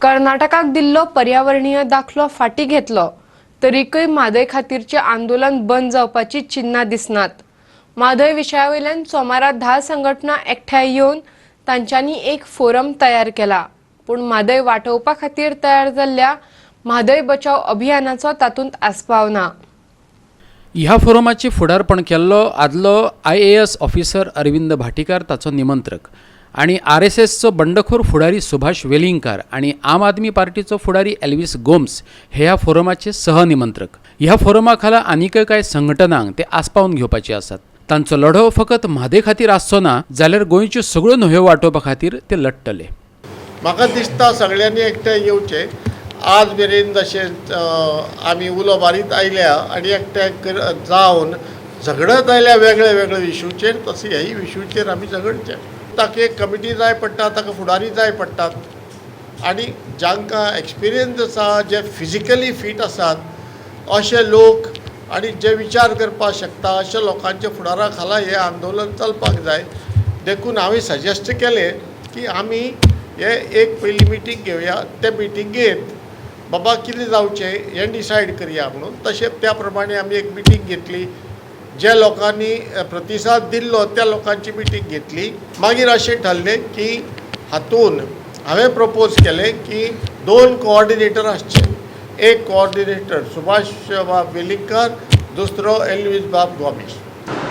कर्नाटकाक दिल्लो पर्यावरणीय दाखलो फाटीं घेतलो तरीकय म्हादय खातीरचें आंदोलन बंद जावपाची चिन्नां दिसनात. म्हादय विशया वयल्यान सोमारा 10 संघटना एकठांय येवन तांच्यांनी एक फोरम तयार केला. पूण म्हादय वाटोवपा खातीर तयार जाल्ल्या म्हादय बचाव अभियानाचो तातूंत आस्पाव ना. ह्या फोरमाचें फुडारपण केल्लो आदलो आयएएस ऑफिसर अरविंद भाटीकार ताचो निमंत्रक आनी आरएसएसचो बंडखोर फुडारी सुभाष वेलिंगकार आनी आम आदमी पार्टीचो फुडारी एल्वीस गोम्स हे ह्या फोरमाचे सहनिमंत्रक. ह्या फोरमा खाला आनीकय कांय संघटनांक ते आस्पावन घेवपाचे आसात. तांचो लढो फकत म्हादय खातीर आसचो ना जाल्यार गोंयच्यो सगळ्यो न्हंयो वाटोवपा खातीर ते लढटले. म्हाका दिसता सगळ्यांनी एकठांय येवचें. आज मेरेन जशें आमी उलो मारीत आयल्या आनी एकठांय जावन झगडत आयल्या वेगळे वेगळे इशूचेर, तशें ह्याय इशूचेर आमी झगडचें. ताका एक कमिटी जाय पडटा, ताका फुडारी जाय पडटात आनी जांकां एक्सपिरियन्स आसा, जे फिजिकली फीट आसात अशे लोक आनी जे विचार करपाक शकता अशा लोकांच्या फुडारा खाला हें आंदोलन चलपाक जाय. देखून हांवें सजेस्ट केलें की आमी हे एक पयली मिटींग घेवया, ते मिटिंगेंत बाबा कितें जावचें हें डिसायड करया म्हणून. तशें त्या प्रमाणे आमी एक मिटींग घेतली. जे लोकांनी प्रतिसाद दिल्लो त्या लोकांची मिटींग घेतली. मागीर अशें ठरलें की हातून हांवें प्रपोज केलें की 2 कोऑर्डिनेटर आसचे, एक कोऑर्डिनेटर सुभाष बाब वेलिंगकार, दुसरो एल्वीस बाब गोमीस.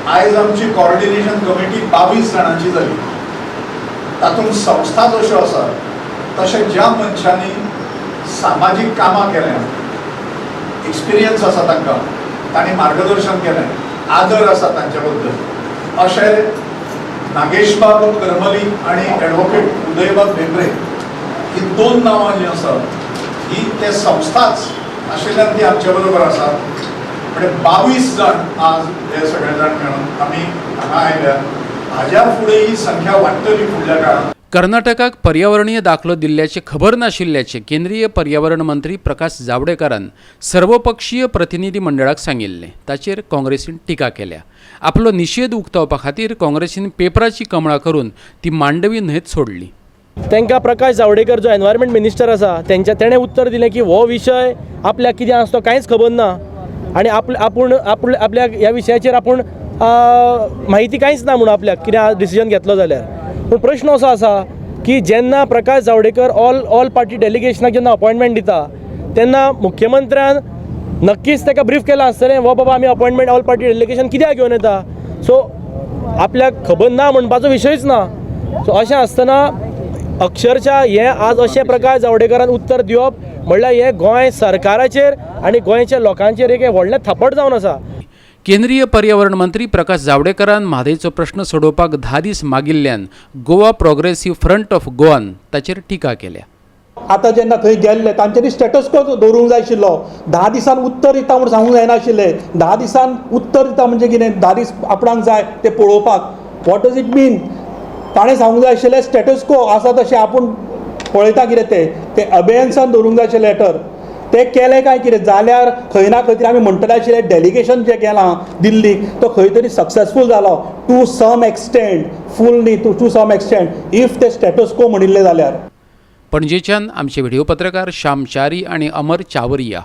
आयज आमची कोऑर्डिनेशन कमिटी 22 जाणांची जाली. तातूंत संस्था जश्यो आसात तशें ज्या मनशांनी सामाजीक कामां केल्या, एक्सपिरियन्स आसा तांकां, तांणी मार्गदर्शन केलें, आदर आसा तांचे बद्दल, अशें नागेशबाब करमली आनी एडवोकेट उदयबाब भेंब्रे ही 2 नांवां जीं आसात ही ते संस्थाच आशिल्ल्यान ती आमचे बरोबर आसात. म्हणजे 22 जाण आज हे सगळे जाण मेळून आमी हांगा आयल्या. हाज्या फुडें ही संख्या वाडटली फुडल्या काळांत. कर्नाटकाक पर्यावरणीय दाखलो दिल्ल्याचें खबर नाशिल्ल्याचें केंद्रीय पर्यावरण मंत्री प्रकाश जावडेकरान सर्वपक्षीय प्रतिनिधी मंडळाक सांगिल्लें. ताचेर काँग्रेसीन टिका केल्या. आपलो निशेध उक्तावपा खातीर काँग्रेसीन पेपराची कमळां करून ती मांडवी न्हंयेत सोडली. तांकां प्रकाश जावडेकर जो एनवायरमेंट मिनिस्टर आसा तेंच्या तेणें उत्तर दिलें की हो विशय आपल्याक कितें आसा तो कांयच खबर ना आनी आपूण आपल्याक ह्या विशयाचेर आपूण म्हायती कांयच ना म्हणून आपल्याक कितें डिसिजन घेतलो जाल्यार. पूण प्रश्न असो आसा की जेन्ना प्रकाश जावडेकर ऑल पार्टी डेलिगेशनाक जेन्ना अपॉयंटमेंट दिता तेन्ना मुख्यमंत्र्यान नक्कीच ताका ब्रीफ केलां आसतलें, हो बाबा आमी अपॉयंटमेंट ऑल पार्टी डेलिगेशन कित्याक घेवन येता. सो आपल्याक खबर ना म्हणपाचो विशयूच ना. सो अशें आसतना अक्षरशः हें आज अशें प्रकाश जावडेकरान उत्तर दिवप म्हणल्यार हें गोंय सरकाराचेर आनी गोंयच्या लोकांचेर एक व्हडलें थापट जावन आसा. केंद्रीय पर्यावरण मंत्री प्रकाश जावडेकरान म्हादयचो प्रश्न सोडोवपाक 10 दीस मागिल्ल्यान गोवा प्रोग्रेसिव्ह फ्रंट ऑफ गोवान ताचेर टिका केल्या. आतां जेन्ना थंय गेल्ले तांच्यांनी स्टेटस को दवरूंक जाय आशिल्लो. 10 दिसान उत्तर दिता म्हूण सांगूंक जायनाशिल्लें. 10 दिसान उत्तर दिता म्हणजे कितें, 10 दीस आपणाक जाय ते पळोवपाक. What does it mean? ताणें सांगूंक जाय आशिल्लें स्टेटस को आसा तशें आपूण पळयता कितें तें तें अबेयन्सान दवरूंक जाय आशिल्लें लेटर. तें केलें काय कितें जाल्यार खंय ना खंय तरी आमी म्हणटले आशिल्ले डेलिगेशन जें गेलां दिल्लीक तो खंय तरी सक्सेसफूल जालो टू सम एक्सटेंट, फूल न्ही, टू सम एक्सटेंट if ते स्टेटस को म्हणिल्लें जाल्यार. पणजेच्यान आमचे व्हिडिओ पत्रकार श्याम च्यारी आनी अमर चावरिया.